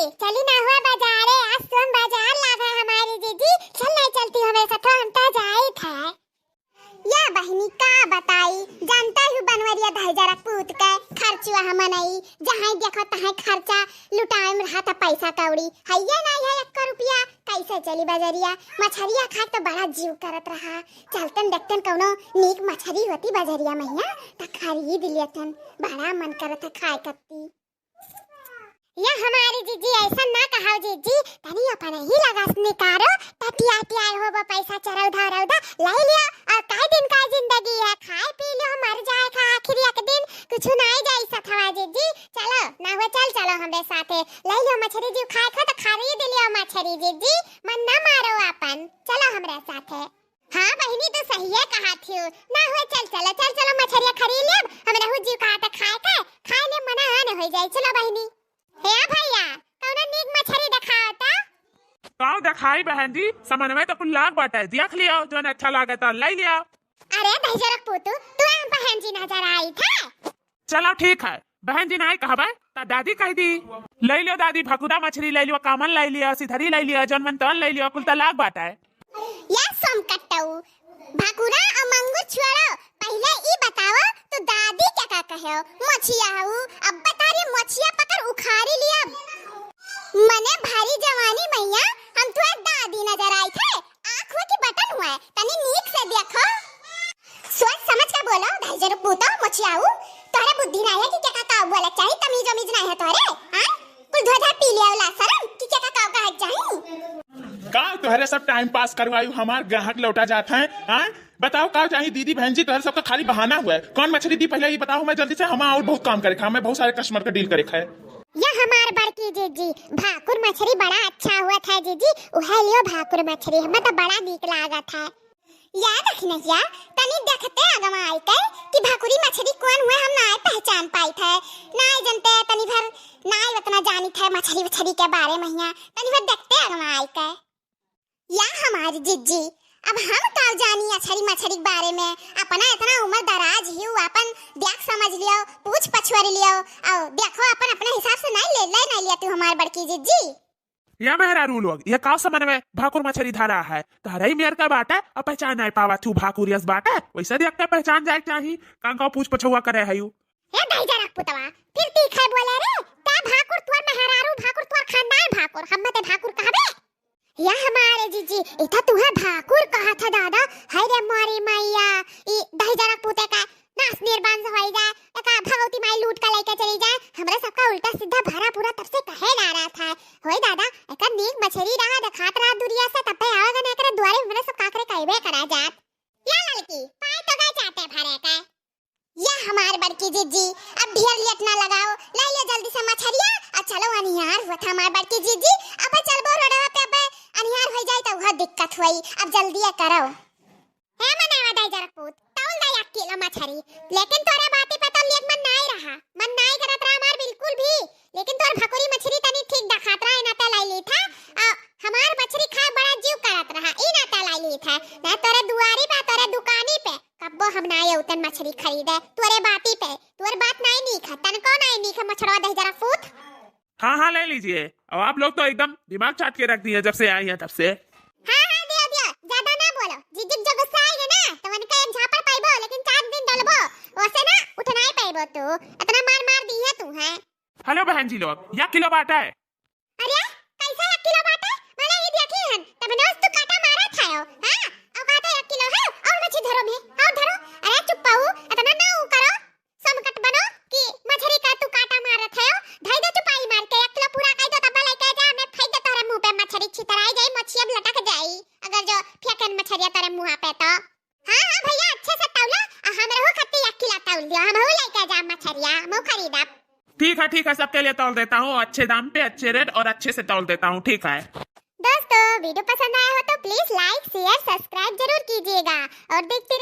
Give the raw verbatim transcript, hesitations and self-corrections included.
चली ना हुआ बाजारे, आज सोम बाजार लागा हमारी जीजी। चल नहीं चलती हमें साथ, हम तो जाई था। या बहिनी का बताई, जानता ही बनवरिया दहिजरक पूत के खर्चुआ हम नहीं, जहाँ देखो तहाँ खर्चा लुटाए में रहा था पैसा कौड़ी। हइये नहीं है एक रुपया, कैसे चली बजरिया? मछरिया खाए तो बड़ा जीव करत रहा। चलतन देखतन कौनो नीक मछरी होती बजरिया महिया, त खरीद लेतन। बड़ा मन करत है खाए कत्ती। या हमारी जीजी ऐसा ना कहाओ जीजी, तनी अपन ही लगा से निकारो, त टिया टिया होबो पैसा चरौधा रौधा लै लियो। और काई दिन का जिंदगी है, खाए पी लियो, मर जाए का आखिर एक दिन, कुछ ना जाई सथवा जीजी। चलो ना हुआ, चल चलो हमरे साथे, लै लियो मछरी जीव खाए खो तो खरीद लियो मछरी जीजी, मन ना मारो अपन, चलो हमरे साथे। हाँ बहिनी, तू सहिए कहा थियू। ना हुए, चल चलो, चल चलो, मछरिया खरीद लेब। हमरा हु जीव कहा त खाए के, खाए ले मना न हो जाए। चलो बहिनी। हे भैया, कौनो नीक मछरी देखाओ त। का देखाई बहन जी, समनवे तो कुल लाग बाटे, देख लियो, जोन अच्छा लागे तो ले लियो। अरे दहिजरक पूतू, तू हम बहन जी नजर आई थे। चलो ठीक है, बहन जी नाई कहबे त दादी कह दी। ले लियो दादी, भकुरा मछरी ले लियो, कामन ले लियो, सिधरी ले लियो, जौन मन तौन ले लियो, कुल त लाग बाटे। या सोमकट्टऊ, भकुरा और मंगुर छोड़ो, पहले ई बताओ तू दादी के का कहे हो? मोछिया हऊ, अब बता रही मोछिया पकड़ उखाड़ी लिया। मने भारी जवानी मैया, हम तुहे दादी नजर आई थे, आँख हुए कि बटन हुए, तनी नीक से देखो। सोच समझ के बोलो, दहिजर पूतो मोछियाऊ, तोहरे बुद्धि नहीं है कि केका का बोले चाही, तमीज उमीज नहीं है तोहरे, हाँ? कुल धोधा पी लिया वाला शरम कि केका का कहे चाही। का तोहरे सब टाइम पास करवायु, हमार ग्राहक लौटा जात है, हाँ? बताओ का चाही दीदी बहन जी, तोहरे सबका खाली बहाना हुआ है। कौन मछली दी पहले ये बताओ, मैं जल्दी से, हम और बहुत काम करे खा, मैं बहुत सारे कस्टमर का डील करे खा। या हमार बड़की जीजी, भाकुर मछली बड़ा अच्छा हुआ था जीजी, उहे लियो भाकुर मछली, हमें तो बड़ा नीक लागत है। या दखिनहिया, तनी देखते अगवा आई के कि भाकुरी मछली कौन हुए, हम नाय पहचान पाई थे, नाय जनते, तनी भर नाय उतना जानी थे मछली उछली के बारे में हिया, तनी भर देखते अगवा आई के। या हमारी जिज्जी, अब हम का जानी अछरी मछरी के बारे में, अपना इतना उम्र दराज ही, अपन देख समझ लियो, पूछ पछुअर लियो, और देखो अपन अपने हिसाब से नहीं ले, ले नहीं लिया तू हमार बड़की जिज्जी। या मेहरारू लोग, ये का समझ में भाकुर मछरी धरा है? तहरा ही मेर का बाटे, अब पहचान नहीं पावा तू भाकुर यस बाटे, वैसे देख के पहचान जाए चाही, कांका पूछ पछुआ करे है यू। ए दहिजरक पुतवा, फिर तीखे बोले रे, का भाकुर तोर मेहरारू भाकुर, तोर खानदान भाकुर, हम मते भाकुर कहबे? या हमारे जीजी, इता तुहे भाकुर कहा था दादा, हाय रे मोरी मैया, ई दहिजरक पुते का नास निर्बान से होई जाए, एका भगवती माई लूट का लेके चली जाए, हमरे सबका उल्टा सीधा भरा पूरा तब से कहे ला रहा था। होई दादा, एका नीक मछरी रहा, देखात रहा दुरिया से, तब पे आवेगा ना एकरे दुआरे, हमरे सब काकरे कहबे करा जात। या ललकी, पाए तो गए चाटे भरे के। या हमार बड़की जिज्जी, अब ढेर लेट ना लगाओ, लाई ले जल्दी से मछरिया, आ चलो अनियार हुआ था हमार बड़की जिज्जी, अब चलबो रोडवा पे, अब अनियार हो जाए तो वह दिक्कत हुई, अब जल्दी करो। हे मनावा दहिजरक पूत, तौल दा एक किलो मछरी, लेकिन तोरे बाती पे तो लेक मन नाई रहा, मन नाई करत रहा हमार बिल्कुल भी, लेकिन तोर भकुरी मछरी तनी ठीक दखात रहा, इना ते लाई ली था, आ हमार मछरी खाए बड़ा जीव करत रहा, इना ते लाई ली था, ना तोरे दुआरी पे, तोरे दुकानी पे, कब्बो हम नाई उतन मछरी खरीदे, तोरे बाती पे, तोर बात नाई नीक है, तनको नाई नीक है, मछरवा दहिजरक पूत। हाँ, हाँ, ले लीजिए। अब आप लोग तो एकदम दिमाग चाट के रख दिए जब से आई हैं तब से। हाँ, हाँ, दियो, दियो, ज्यादा ना बोलो। जिज्जी जो गुस्सा आई है ना, तो उनका एक झापड़ पाइबो, लेकिन चार दिन डलबो, वैसे ना उठ नाई पाइबो तू। इतना मार मार दी है तू, हैं? हेलो बहन जी लोग, या किलो बाटा है? अरे, कैसा एक किलो बाटा? माने ये देखी हन, तब नोस तू काटा मारा था यो, हाँ? और कहते एक किलो है, और मछली धरो भी, और धरो। अरे चुप पाऊ, इतना ना वो करो। समकट बनो कि मछरी का तू काटा मारत है, धई दे चुपाई मार के, एक किलो पूरा कह दो, तब लेके जा, मैं फेंक दे तोरे मुंह पे मछरी, छितराई जाई, मछिया में लटक जाई, अगर जो फेंकन मछरिया तोरे मुंह पे तो। हाँ, हाँ भैया, अच्छे से तौला, आ हम रहो खत्ती एक किलो तौल दियो, हम हो लेके जा मछरिया, मो खरीदब। ठीक है, ठीक है, सबके लिए तौल देता हूँ, अच्छे दाम पे, अच्छे रेट और अच्छे से तौल देता हूँ, ठीक है। दोस्तों, वीडियो पसंद आया हो तो please like, share, subscribe जरूर कीजिएगा और देखते